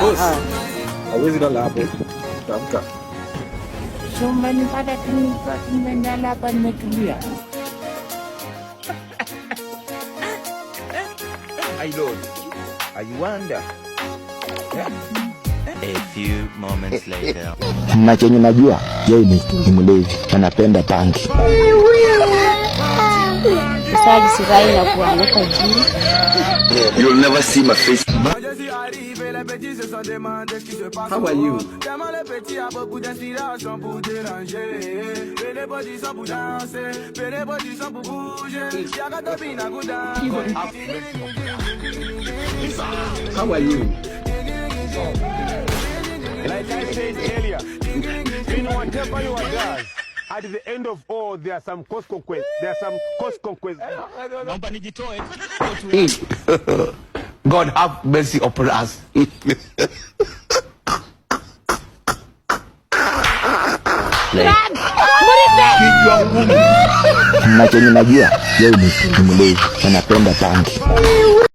Boss. Hawezi lala hapo. Tamka. So umenipata tu nimelala hapa nimetulia. My Lord, I wonder. A few moments later. Na chenye najua yeye ni mlevi, anapenda bangi. Sasa sirai na kuanguka chini. You'll never see my face. How are you? How are you? Like I said earlier, in whatever you are does, at the end of all, there are some consequences. There are some consequences. Naomba nijitoe. God have mercy upon us. Na chenye najua yeye ni mlevi, anapenda bangi.